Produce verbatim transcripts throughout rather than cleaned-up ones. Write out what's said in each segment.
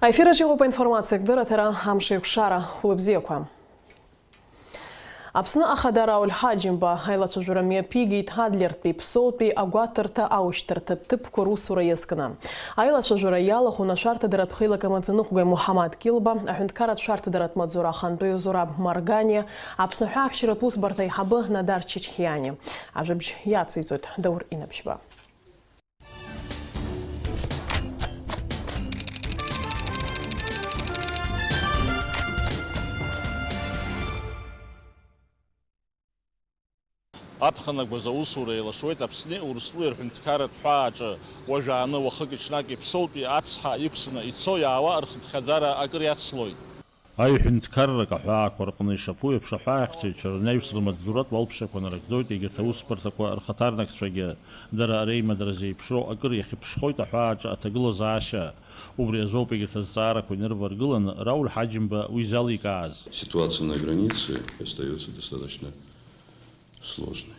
Аефир аҿы иҟоуп аинформациа, акдырраҭара, амш еиқәшара, хәлыбзиақәа. Аԥсны Ахада Рауль Ҳаџьымба аилацәажәара мҩаԥигеит Адлертәи Ԥсоутәи агәаҭарҭа аушьҭырҭатә ҭыԥқәа русура иазкны. Аилацәажәара иалахәын ашәарҭадаратә хеилак амаӡаныҟәгаҩ Муҳаммад Кьылба, аҳәынҭқарратә шәарҭадаратә маҵзура ахантәаҩы Зураб Марганиа, Аԥсны аҳәаахьчаратә усбарҭа аиҳабы Надар Чичхиани. Ажәабжь иациҵоит Даур Инабжьба. Аԥхын агәазы аусура еилашуеит Аԥсни Урыстәылеи рҳәынҭқарратә ҳәааҿы. Уажәааны уахыки-ҽнаки Ԥсоутәи ацҳа иқәсны ицо-иаауа рхыԥхьаӡара акыр иацлоит. Аҩ ҳәынҭқаррак аҳәаақәа рҟны ишаԥу еиԥш, аҳәаахьчаҩцәа рнаҩс рмаҵзуратә уалԥшьақәа нарыгӡоит егьырҭ аусбарҭақәа рхаҭарнакцәагьы. Дара реимадара зеиԥшроу акыр иахьыԥшхоит аҳәааҿы аҭагылазаашьа. Убри азоуп егьырҭ азҵаарақәа инырваргыланы Рауль Ҳаџьымба уи заликааз. Ситуация на границе остаётся достаточно сложной.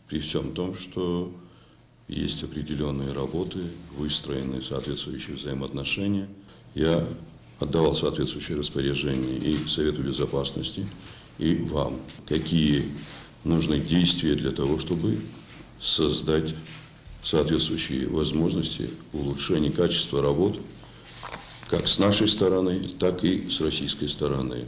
При всём том, что есть определённые работы, выстроены соответствующие взаимоотношения. Я отдавал соответствующие распоряжения и Совету Безопасности, и вам, какие нужны действия для того, чтобы создать соответствующие возможности улучшения качества работ как с нашей стороны, так и с российской стороны.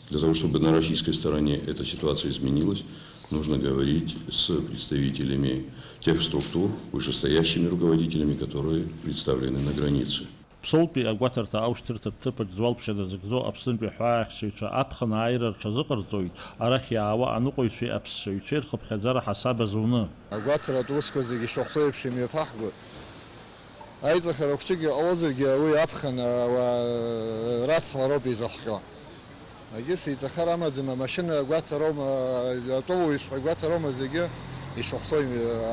Для того, чтобы на российской стороне эта ситуация изменилась, нужно говорить с представителями тех структур, вышестоящими руководителями, которые представлены на границе. Ԥсоутәи агәаҭарҭа аушьҭырҭатә ҭыԥаҿ зуалԥшьа назыгӡо Аԥснытәи аҳәаахьчаҩцәа аԥхын ааира рҽазыҟарҵоит арахь иаауа аныҟәаҩцәеи аԥсшьаҩцәеи рхыԥхьаӡара ҳасаб азуны. Агәаҭаратә усқәа зегьы ишахәҭоу еиԥш имҩаԥаҳгоит. Аиҵахара хәҷык иҟалозаргьы, уи аԥхын ауаа рацҳара ауп изахҟьо. Егьыс еиҵахар амаӡам, амашьына агәаҭароума, атәылауаҩҵәҟьа агәаҭароума, зегьы ишахәҭоу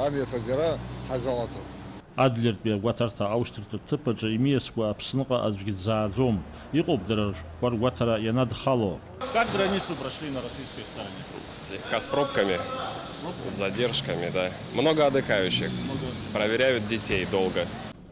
амҩаԥгара ҳазалаҵоуп. Адлертәи агәаҭарҭа аушьҭырҭатә ҭыԥ аҿы имиасқәа Аԥсныҟа аӡәгьы дзааӡом. Иҟоуп дара рышәҟәқәа ргәаҭара ианадхало. Как границу прошли на российской стороне? Слегка с пробками, с задержками, да. Много отдыхающих. Много. Проверяют детей долго.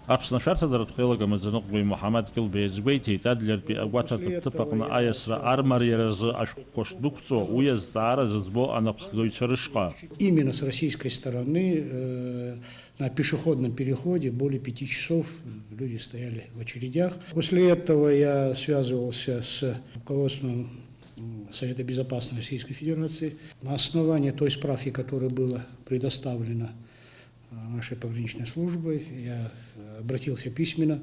Аԥсны ашәарҭадаратә хеилак амаӡаныҟәгаҩ Муҳаммад Кьылба иазгәеиҭеит, Адлертәи агәаҭатәи ҭыԥ аҟны аиасра армариаразы ашәҟәқәа шдәықәҵоу, уи азҵаара зыӡбо анапхгаҩцәа рышҟа. Именно с российской стороны, э, на пешеходном переходе более пяти часов люди стояли в очередях. После этого я связывался с руководством, м, Совета Безопасности Российской Федерации. На основании той справки, которая была предоставлена, а, нашей пограничной службой, я, э, обратился письменно.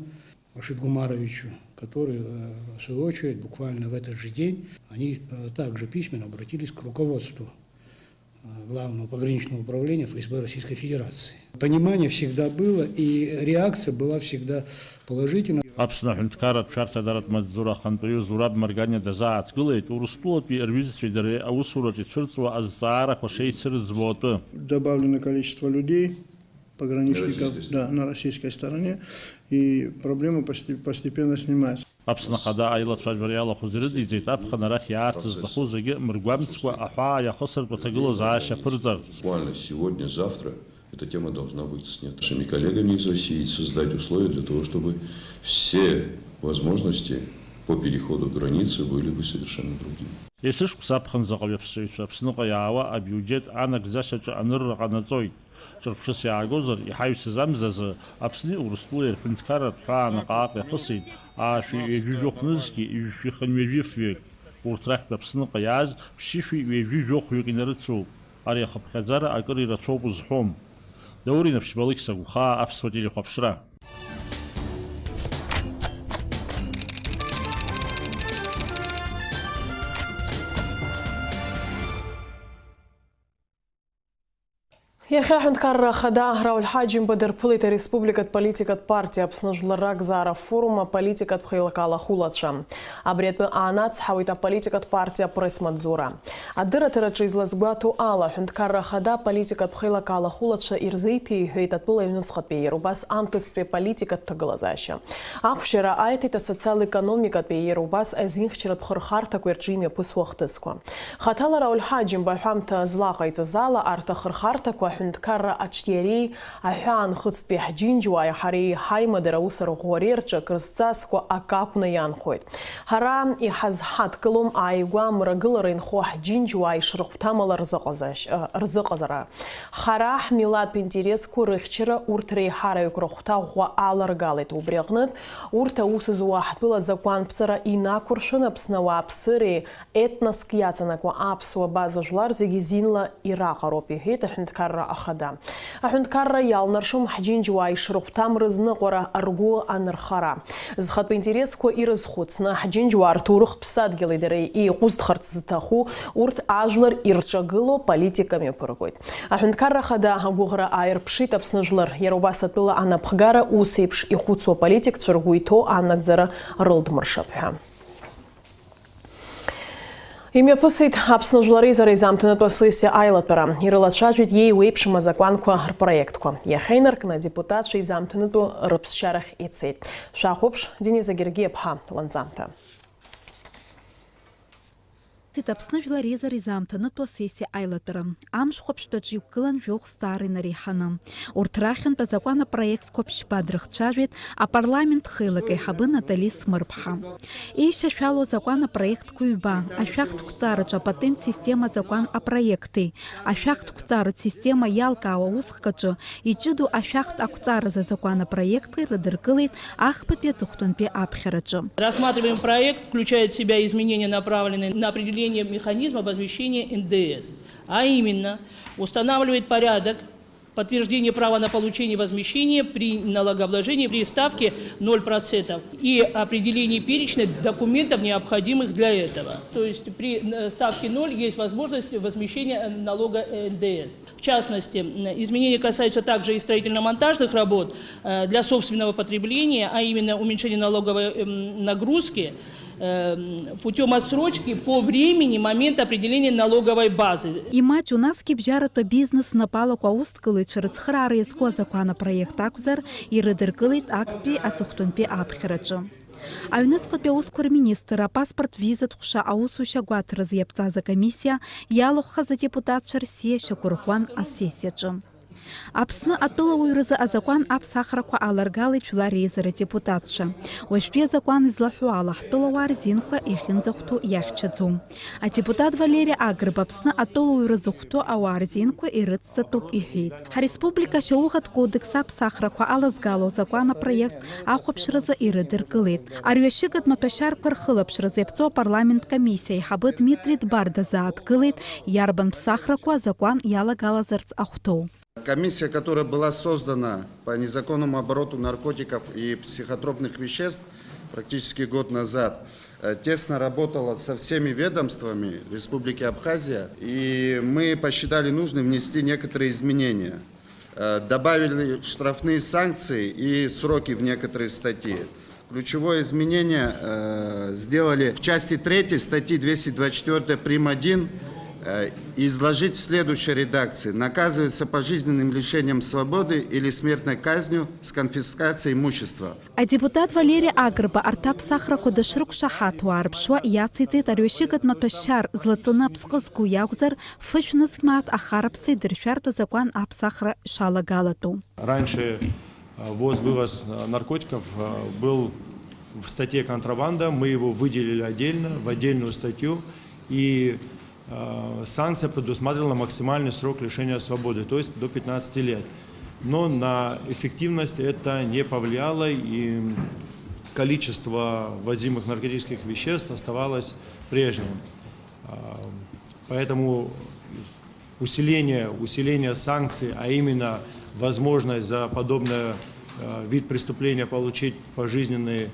Рашид Гумаровичу, который, э, в свою очередь, буквально в этот же день, они, э, также письменно обратились к руководству, э, Главного пограничного управления Ф С Б Российской Федерации. Понимание всегда было, и реакция была всегда положительна. Аԥсны аҳәынҭқарратә шәарҭадаратә маҵзура ахантәаҩы Зураб Марганиа дазааҭгылеит, Урыстәылатәи рҩызцәеи дареи аусураҿ ицәырҵуа азҵаарақәа шеицырӡбо атәы. Добавлено количество людей, пограничников, на российской стороне, да, на российской стороне, и проблема посте-, постепенно снимается. Аԥсны Ахада аилацәажәара иалахәыз ирыдиҵеит, аԥхын арахь иаарц зҭаху зегьы мыргәамҵкәа аҳәаа иахысыртә аҭагылазаашьа аԥырҵарц. Буквально сегодня, завтра эта тема должна быть снята. Нашими коллегами из России создать условия для того, чтобы все возможности по переходу границы были бы совершенно другими. Есышықәса аԥхын заҟаҩы аԥсшьаҩцәа Аԥсныҟа иаауа абиуџьет анагӡашьаҿы анырра ҟанаҵоит. Ҿырԥшыс иаагозар, иҳаҩсыз амзазы Аԥсни Урыстәылеи рҳәынҭқарратә ҳәаа наҟ-ааҟ иахысит, аашәи ҩажәи жәохә нызқьи ҩышәи хынҩажәи фҩык. Урҭ рахьтә Аԥсныҟа иааз ԥшьышәи ҩажәи жәохәҩык инарыцуп. Ари ахыԥхьаӡара акыр ирацәоуп узҳәом. Даур Инапшьба, Алықьса Гәхаа, Аԥсуа телехәаԥшра. Иахьа аҳәынҭқарра ахада Рауль Ҳаџьымба дырԥылеит ареспубликатә политикатә партиа Аԥсны Жәлар Ракзаара афорум аполитикатә хеилак алахәылацәа. Абри атәы аанацҳауеит аполитикатә партиа апресс-маҵзура. Адырраҭараҿы излазгәаҭоу ала, аҳәынҭқарра ахада аполитикатә хеилак алахәылацәа ирзеиҭеиҳәеит атәыла аҩныҵҟатәи, иара убас анҭыҵтәи аполитикатә ҭагылазаашьа. Ахәшьара аиҭеит асоциал-економикатәи, иара убас азинхьчаратә хырхарҭақәеи рҿы имҩаԥысуа ахҭысқәа. Хаҭала Рауль Ҳаџьымба аҳәамҭа злаҟаиҵаз ала, арҭ ахырхарҭақәа Аҳәынҭқарра аҿиареи аҳәаанхыҵтәи ҳџьынџьуааи ҳареи ҳаимадара ус арӷәӷәареи рҿы акрызҵазкуа акы акәны иаанхоит. Ҳара иҳазҳадкылом ааигәа амрагылара инхо ҳџьынџьуаа ишрыхәҭам ала рзыҟазашь-, ы, рзыҟазара. Ҳара ҳмилаҭтә интересқәа рыхьчара урҭ реиҳараҩык рыхәҭа ӷәӷәа аларгалеит. Убри аҟнытә, урҭ аус зуа ҳтәыла азакәанԥҵара инақәыршәаны Аԥсны ауааԥсыреи етноск иаҵанакуа аԥсуа база жәлар зегьы зинла ираҟароуп, иҳәеит аҳәынҭқарра ахада. Аҳәынҭқарра иалнаршом ҳџьынџьуаа ишрыхәҭам рызныҟәара, ргәы анырхара. Зхатәы интересқәа ирызхәыцны, ҳџьынџьуаа рҭоурых ԥсадгьыли дареи еиҟәызхарц зҭаху урҭ ажәлар ирҿагыло политика мҩаԥыргоит. Аҳәынҭқарра ахада агәыӷра ааирԥшит Аԥсны жәлар. Иара убас атәыла анапхгара ус еиԥш ихәыцуа политикцәа ргәы иҭоу анагӡара рылдмыршап ҳәа. Имҩаԥысит Аԥсны Жәлар Реизара изаамҭанытәу асессиа аилатәара. Ирылацәажәеит иеиуеиԥшым азакәанқәа рпроектқәа. Иахьа инаркны адепутатцәа изаамҭанытәу рыԥсшьарахь ицеит. Шәахәаԥш, Дениза Гергиаԥҳа ланҵамҭа. Аԥсны Жәлар Реизара изаамҭанытәу асессиа аилатәара. Амш хәаԥштәаҿы иқәгылан жәохә зҵаара инареиҳаны. Урҭ рахьынтә азакәан апроектқәа ԥшьба дрыхцәажәеит апарламент хеилак аиҳабы Натали Смырԥҳа. Еишьашәалоу азакәан апроектқәа ҩба, ашәахтә қәҵараҿы апатент система азакәан апроекти, ашәахтә қәҵаратә система иалкаау аусхкаҿы иҷыдоу ашәахтә ақәҵаразы азакәан апроекти рыдыркылеит ахԥатәи аҵыхәтәантәи аԥхьараҿы. Рассматриваемый проект включает в себя изменения, направленные на определение механизма возмещения Н Д С, а именно устанавливает порядок подтверждение права на получение возмещения при налогообложении при ставке ноль процентов и определении перечня документов, необходимых для этого. То есть при, э, ставке ноль есть возможность возмещения, э, налога Н Д С. В частности, м, изменения касаются также и строительно-монтажных работ, э, для собственного потребления, а именно уменьшение налоговой, эм, нагрузки, эм, путём отсрочки по времени момента определения налоговой базы. Имаҷу насгьы бжьаратәы абизнес напалақәа аусҭгылаҩцәа рыцхыраара иазку азакәан апроект акәзар, ирыдыркылеит актәи аҵыхәтәантәи аԥхьараҿы. Аҩныҵҟатәи аусқәа рминистр, апаспорт визатә ҟәша аусушьа агәаҭаразы иаԥҵаз акомиссиа иалахәхаз адепутатцәа рсиашьақәа рӷәӷәан асессиаҿы. Аԥсны атәылауаҩразы азакәан аԥсахрақәа аларгалеит Жәлар Реизара адепутатцәа. Уажәтәи азакәан излаҳәо ала, ҳтәылауаа рзинқәа иахьынӡахәҭоу иахьчаӡом. Адепутат Валери Агрба Аԥсны атәылауаҩра зыхәҭоу ауаа рзинқәа ирыцҵатәуп иҳәеит. Ҳареспублика ашьауӷатә кодекс аԥсахрақәа алазгало азакәан апроект ахәаԥшразы ирыдыркылеит. Арҩашьыгатә маҭәашьарқәа рхылаԥшразы иаԥҵоу апарламент комиссиа аиҳабы Дмитри Дбар дазааҭгылеит, иарбан ԥсахрақәа азакәан иалагалазарц ахәҭоу. Комиссия, которая была создана по незаконному обороту наркотиков и психотропных веществ практически год назад, э, тесно работала со всеми ведомствами Республики Абхазия, и мы посчитали нужным внести некоторые изменения. Э, добавили штрафные санкции и сроки в некоторые статьи. Ключевое изменение, э, сделали в части третьей статьи двести двадцать четыре прим. один, э, изложить в следующей редакции: наказывается пожизненным лишением свободы или смертной казнью с конфискацией имущества. Адепутат Валери Агрба арҭ аԥсахрақәа дышрықәшаҳаҭу аарԥшуа иациҵеит арҩашьыгатә маҭәашьар злаҵаны аԥсҟы зку иакәзар, фышә нызқь мааҭ ахараԥса идыршәартә азакәан аԥсахра шалагалатәу. Раньше, э, ввоз-вывоз, э, наркотиков, э, был в статье контрабанда, мы его выделили отдельно, в отдельную статью, и, э, санкция предусматривала максимальный срок лишения свободы, то есть до пятнадцати лет. Но на эффективность это не повлияло, и количество ввозимых наркотических веществ оставалось прежним. А, поэтому усиление, усиление санкций, а именно возможность за подобный, э, вид преступления получить пожизненный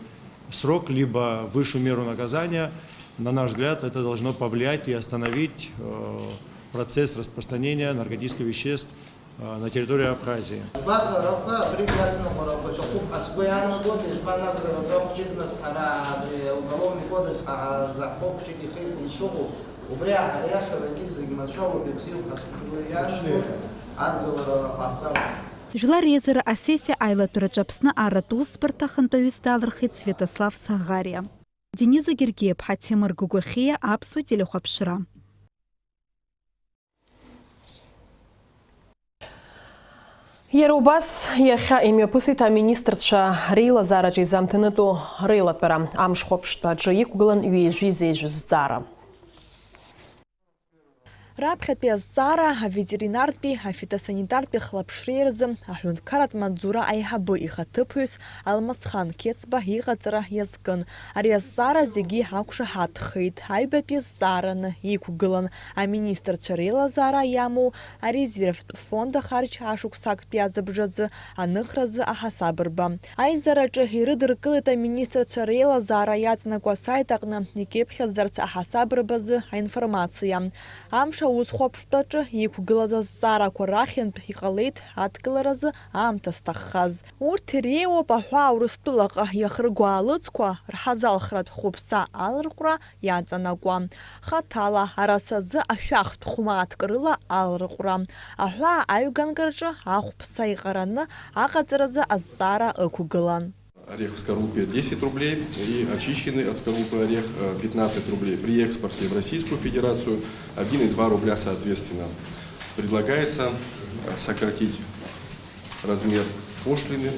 срок либо высшую меру наказания, на наш взгляд, это должно повлиять и остановить, э, процесс распространения наркотических веществ, э, на территории Абхазии. Агәаҭарақәа абригь ацныҟәарақәа аҭахуп ҳәа сгәы иаанагоит, избан акәзар, абра хәҷык нас ҳара абри ауголовный кодекс ҳа-, ҳазаҳхәо хәҷык ихы иқәымшәыхуп. Убри аиаша, аиашарагьы зегь мацәоуп, ибзиоуп ҳәа сгәы иаанагоит, адгылара ҟаҳҵап. Жәлар реизара асессиа аилатәараҿы Аԥсны арратә усбарҭа ахантәаҩыс далырхит Свиатослав Саӷариа. Дениза Гергиаԥҳа, Ҭемыр Гогәахиа, Аԥсуа телехәаԥшра. Иара убас, иахьа имҩаԥысит аминистрцәа реилазаараҿы изамҭанытәу реилатәара. Амш хәаԥштәы аҿы иқәгылан ҩажәи зежә зҵаара. Раԥхьатәи азҵаара аветеринартәи, афитосанитартәи хлаԥшреи рзы аҳәынҭқарратә маҵзура аиҳабы ихаҭыԥуаҩс Алмасхан Қьецба иҟаҵара иазкын. Ари азҵаара зегьы иҳақәшаҳаҭхеит. Аҩбатәи азҵаараны иқәгылан аминистрцәа реилазаара иамоу арезервтә фонд ахарџь ашықәсактәи азыбжазы аныхразы аҳасабырба. Аизараҿы ирыдыркылеит аминистрцәа реилазаара иаҵанакуа асайт аҟны икьыԥхьаӡарц аҳасабырбазы аинформациа. Амш аус хәаԥштәаҿы иқәгылаз азҵаарақәа рахьынтә иҟалеит адкыларазы аамҭа зҭаххаз. Урҭ иреиуоуп аҳәаа Урыстәылаҟа иахырго аалыҵқәа рҳазалхратә хәыԥса аларҟәра иаҵанакуа. Хаҭала арасазы ашәахтә хә-мааҭк рыла аларҟәра. Аҳәаа аҩганкраҿы ахәԥса иҟараны аҟаҵаразы азҵаара ықәгылан. Орех в скорлупе десять рублей и очищенный от скорлупы орех, э, пятнадцать рублей. При экспорте в Российскую Федерацию один и два рубля соответственно. Предлагается, э, сократить размер пошлины,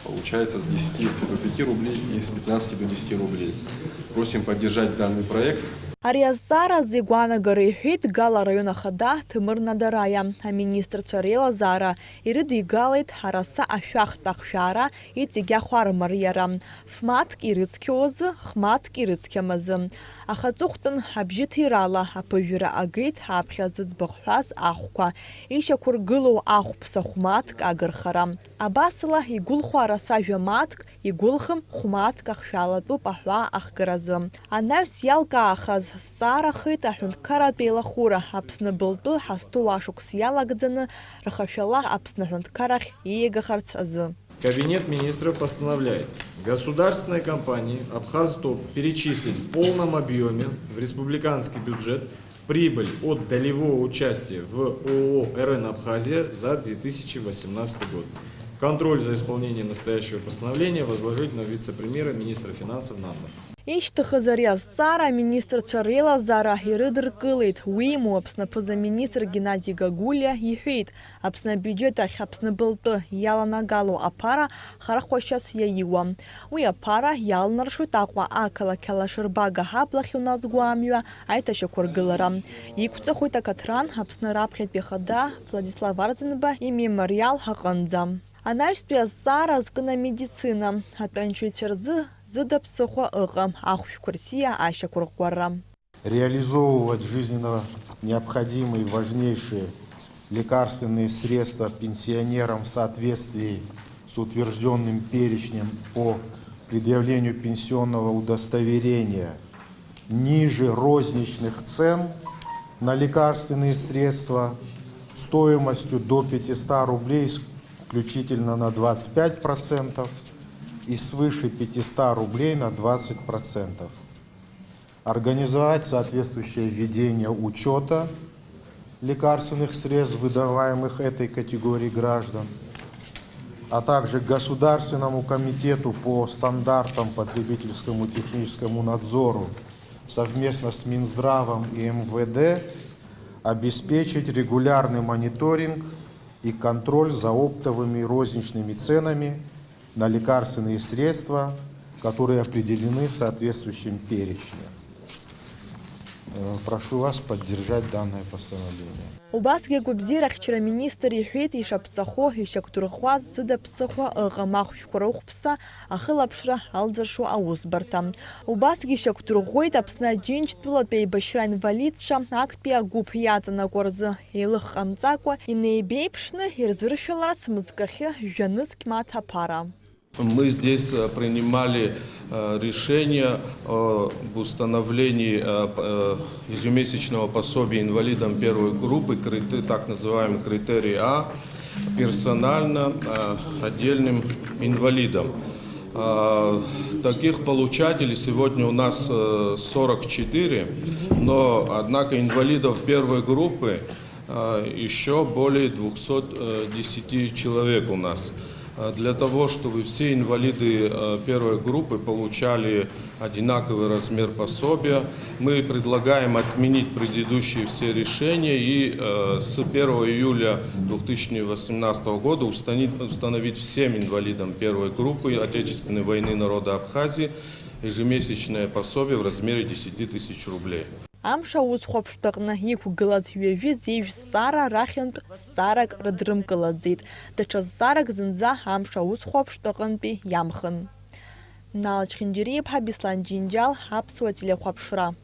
получается, с десяти до пяти рублей и с пятнадцати до десяти рублей. Просим поддержать данный проект. Ари азҵаара азы игәаанагара иҳәеит Гала араион ахада Ҭемыр Надараиа. Аминистрцәа реилазаара ирыдигалеит араса ашәахтә ахшәаара иҵегь ахәармариара, ф-мааҭк ирыцқьоу азы, х-мааҭк ирыцқьам азы. Аха аҵыхәтәан абжьыҭирала аԥыжәара агеит аԥхьа зыӡбахә ҳәаз ахәқәа, ишьақәыргылоу ахәԥса хә-мааҭк агырхара. Абасала, игәылхо араса жәа-мааҭк, игәылхым хә-мааҭк ахшәалатәуп аҳәаа ахгаразы. Анаҩс иалкаахаз зҵаарахеит аҳәынҭқарратә еилахәыра Аԥсны былтәы ҳазҭоу ашықәс иалагӡаны рхашәала Аԥсны аҳәынҭқарахь ииагахарц азы. Кабинет министров постановляет государственной компании «Абхазтоп» перечислить в полном объеме в республиканский бюджет прибыль от долевого участия в ООО «РН Абхазия» за две тысячи восемнадцатый год. Контроль за исполнением настоящего постановления возложить на вице-премьера, министра финансов Намбар. Ишьҭыхыз ари азҵаара аминистрцәа реилазаара ирыдыркылеит. Уимоу, Аԥсны аԥыза-министр Геннади Гагулиа иҳәеит, Аԥсны абиуџьет ахь Аԥсны былтәы иаланагало аԥара хархәашьас иаиуам. Уи аԥара иалнаршоит Аҟәа ақалақь Алашырбага аҳаблахь иуназго амҩа аиҭашьақәыргылара. Иқәҵахоит акаҭран Аԥсны раԥхьатәи ахада Владислав Арӡынба имемориал аҟынӡа. Анаҩстәи азҵаара азкын амедицина. Атәанчаҩцәа рзы зыда ԥсыхәа ыҟам ахәшәқәа рсиа ашьақәырӷәӷәара. Реализовывать жизненно необходимые важнейшие лекарственные средства пенсионерам в соответствии с утверждённым перечнем по предъявлению пенсионного удостоверения ниже розничных цен на лекарственные средства стоимостью до пятисот рублей исключительно на двадцать пять процентов и свыше пятисот рублей на двадцать процентов. Организовать соответствующее ведение учёта лекарственных средств, выдаваемых этой категорией граждан, а также Государственному комитету по стандартам потребительскому техническому надзору совместно с Минздравом и МВД обеспечить регулярный мониторинг и контроль за оптовыми и розничными ценами на лекарственные средства, которые определены в соответствующем перечне. Э, прошу вас поддержать данное постановление. Убасгьы агәабзиарахьчара аминистр иҳәеит, ишаԥҵахо, ишьақәдырӷәӷәаз зыда ԥсыхәа ыҟам ахәшәқәа рыхәԥса ахылаԥшра алҵыршо аусбарҭа. Убасгьы ишьақәдырӷәӷәеит Аԥсны Аџьынџьтәылатәи аибашьра аинвалидцәа актәи агәыԥ иаҵанакуа рзы еилых ҟамҵакәа, инеибеиԥшны ирзыршәаларц мызкахьы жәа-нызқь мааҭ аԥара. Мы здесь, э, принимали, э, решение об установлении, э, п-, э, ежемесячного пособия инвалидам первой группы, крите-, так называемый критерий А, персонально, э, отдельным инвалидам. А, таких получателей сегодня у нас, э, сорок четыре, но, однако, инвалидов первой группы, а, ещё более двухсот десяти человек у нас. Для того, чтобы все инвалиды, э, первой группы получали одинаковый размер пособия, мы предлагаем отменить предыдущие все решения и, э, с первого июля две тысячи восемнадцатого года устанить, установить всем инвалидам первой группы Отечественной войны народа Абхазии ежемесячное пособие в размере десяти тысяч рублей. Амш аусхәаԥштә аҟны иқәгылаз ҩажәи зеижә зҵаара рахьынтә зҵаарак рыдрымкылаӡеит, даҽа зҵаарак зынӡа амш аусхәаԥштә аҟынтәи иамхын. Нал Чхинџьариа-иԥҳа, Беслан Џьынџьал, Аԥсуа телехәаԥшра.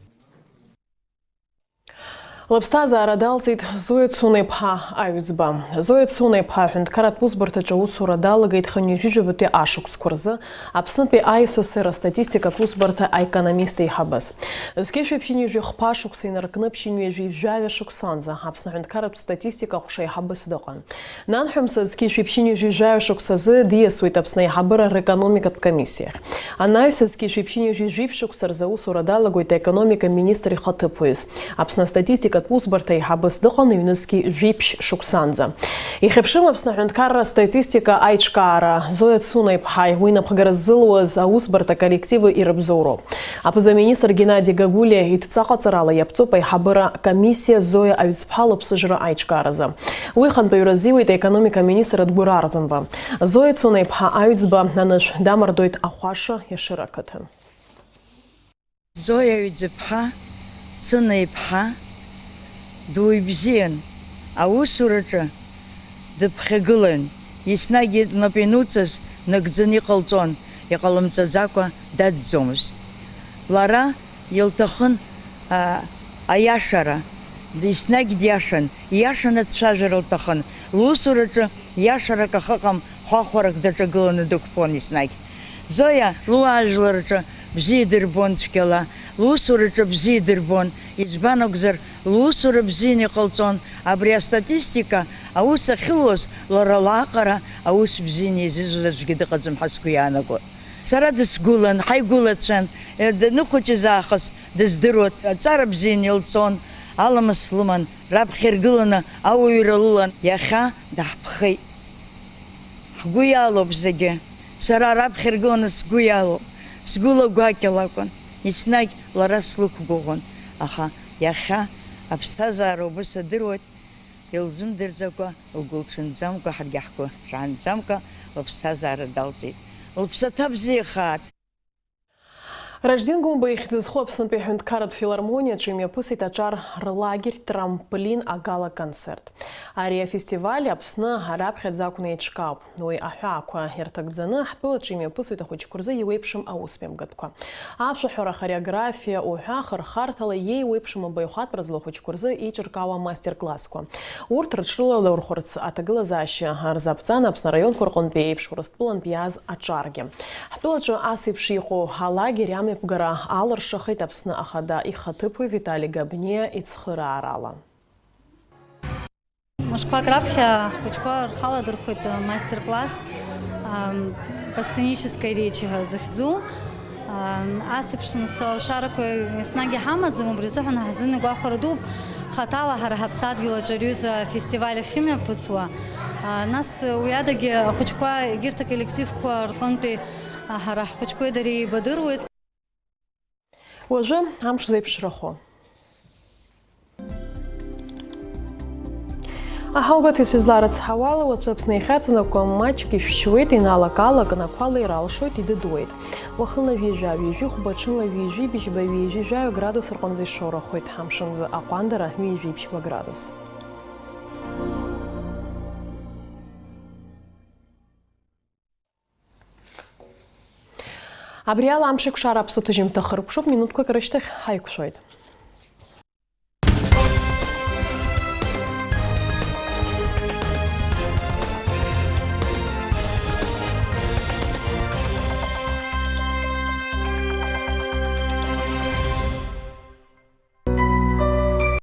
Лыԥсҭазаара далҵит Зоиа Цуна-иԥҳа Аҩӡба. Зоиа Цуна-иԥҳа аҳәынҭқарратә усбарҭаҿы аусура далагеит хынҩажәижәабатәи ашықәсқәа рзы Аԥснытәи А С С Р астатистикатә усбарҭа аекономист еиҳабыс. Зқьи жәшәи ԥшьынҩажәи хԥа шықәса инаркны ԥшьынҩажәи жәаҩа шықәсанӡа Аԥсны аҳәынҭқарратә статистика аҟәша еиҳабыс дыҟан. Нанҳәа мсызқьи жәшәи ԥшьынҩажәи жәаҩа шықәсазы диасуеит Аԥсны аиҳабыра рекономикатә комиссиахь. Анаҩс зқьи жәшәи ԥшьынҩажәи жәиԥшь шықәса рзы аусура далагоит аекономика министр ихаҭыԥуаҩыс. Аԥсны астатистикатә усбарҭа еиҳабыс дыҟан ҩнызқьи жәиԥшь шықәсанӡа. Ихьыԥшын Аԥсны аҳәынҭқарра астатистика аиҿкаара. Зоиа Цуна-иԥҳаи уи напхгара ззылуаз аусбарҭа коллективи ирыбзоуроуп. Аԥыза-министр Геннади Гагулиа идҵа ҟаҵарала иаԥҵоуп аиҳабыра комиссиа Зоиа Аҩӡԥҳа лыԥсыжра аиҿкааразы. Уи хантәаҩра азиуеит аекономика аминистр Адгәыр Арӡынба. Зоиа Цуна-иԥҳа Аҩӡба анышә дамардоит Ахәаша Ешыра ақыҭан. Зоиа Аҩӡԥҳа, Цуна-иԥҳа, дуаҩ бзиан, аусураҿы дыԥхьагылан, еснагь лнапы иануҵаз нагӡаны иҟалҵон, иҟалымҵаӡакәа даӡӡомызт. Лара илҭахын, а, аиашара, еснагь диашан, ииашаны дцәажәар лҭахын. Лусураҿы ииашарак ахыҟам, хәахәарак даҿагыланы дықәԥон еснагь. Зоиа луаажәларраҿы бзиа идырбон цәгьала, лусураҿы бзиа идырбон, избан акәзар, лусура бзианы иҟалҵон, абри астатистика аус ахьылуаз, лара лаҟара аус бзианы изызуз аӡәгьы дыҟаӡам ҳәа сгәы иаанагоит. Сара дысгәылан, ҳаигәылацәан, даныхәыҷыз аахыс дыздыруан, аҵара бзианы илҵон, аламыс лыман, раԥхьа иргыланы ауаҩра лылан, иахьа даҳԥхеит. Ҳгәы иалоуп зегьы. Сара раԥхьа иргыланы сгәы иалоуп. Сгәыла гәакьа лакәын. Еснагь лара слықәгәыӷуан. Аха иахьа аԥсҭазаара убыс адыруеит, илзымдырӡакәа, лгәы лҽанӡамкәа, ҳаргьы ҳгәы ҽанӡамкәа лыԥсҭазаара далҵит. Лыԥсаҭа бзиахааит! Ражден Гәымба ихьӡ зху Аԥснытәи аҳәынҭқарратә филармониаҿы имҩаԥысит аҿар рлагер Трамплин агала-концерт. Ари афестиваль Аԥсны раԥхьаӡа акәны еиҿкаауп. Уи аҳәаақәа ирҭагӡаны ҳтәылаҿы имҩаԥысуеит ахәыҷқәа рзы иеиуеиԥшым аусмҩаԥгатәқәа. Ашәаҳәара, ахореографиа уҳәа ахырхарҭала иеиуеиԥшым абаҩхатәра злоу ахәыҷқәа рзы еиҿыркаауа амастер-классқәа. Урҭ рыҽрылалырхәырц аҭагылазаашьа рзаԥҵан Аԥсны араионқәа рҟынтәи еиԥш Урыстәылантә иааз аҿаргьы. Ҳтәылаҿы ас еиԥш иҟоу алагер амҩаԥгара алыршахеит Аԥсны Ахада ихаҭыԥуаҩ Витали Габниа ицхыраарала. Мышқәак раԥхьа ҳхәыҷқәа рхаладырхәит мастер-класс, ам, по сценической речи ҳәа захьӡу. Ам, ас еиԥш нас алшарақәа еснагь иҳамаӡам, убри азыҳәан ҳзын игәахәара дууп, хаҭала ҳара ҳаԥсадгьыл аҿы ари аҩыза афестиваль ахьымҩаԥысуа. А, нас уи адагьы ахәыҷқәа, егьырҭ аколлективқәа рҟынтәи, а, ҳара ҳхәыҷқәеи дареи еибадыруеит. Уажәы амш зеиԥшрахо. Аҳаугәаҭаҩцәа изларыцҳауала, уаҵәы Аԥсны иахьаҵанакуа маҷк ишәшьуеит, иналак-аалак нақәала иралшоит, идыдуеит. Уахынла ҩажәа, ҩажәи хәба, ҽынла ҩажәи быжьба, ҩажәи жәаҩа градус рҟынӡа ишоурахоит, амшынӡы аҟәандара ҩажәи ԥшьба градус. Абри ала амшеикәшара аԥсуа ҭыжьымҭа хыркәшоуп, минуҭқәак рышьҭахь ҳаиқәшәоит.